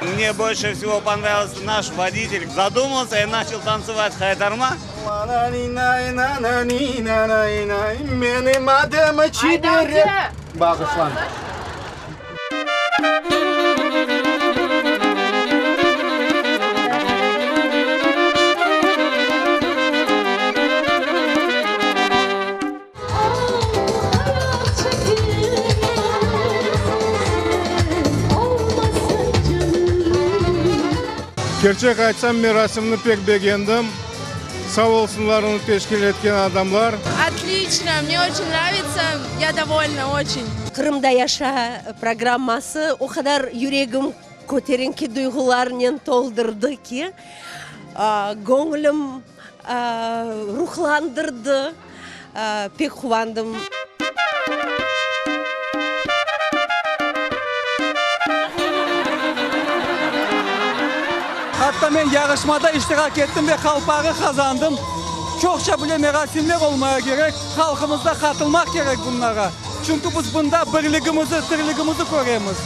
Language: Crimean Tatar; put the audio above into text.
Mne bolşe vsego ponravilsâ naş voditel, zadumался i načal tantsıvat haytarma. Menim adım Çiberek. Bağışlañ. Kerçek aytsam, merasimni pek begendim. Sağ olsunlar onı teşkil etken adamlar. Otliçno, mne oçen nravitsâ, ya dovolna oçen. Qırımda yaşa programması o qadar yüregim köterinki duyğularnen toldurdı ki, göñlüm ruhlandırdı, pek quvandım. Atta men yarışmada iştirak ettim ve qalpağı qazandım. Çoqça bile merasimler olmaya kerek, halqımız da qatılmaq kerek bunlara. Çünki biz bunda birligimizi, tirligimizi köremiz.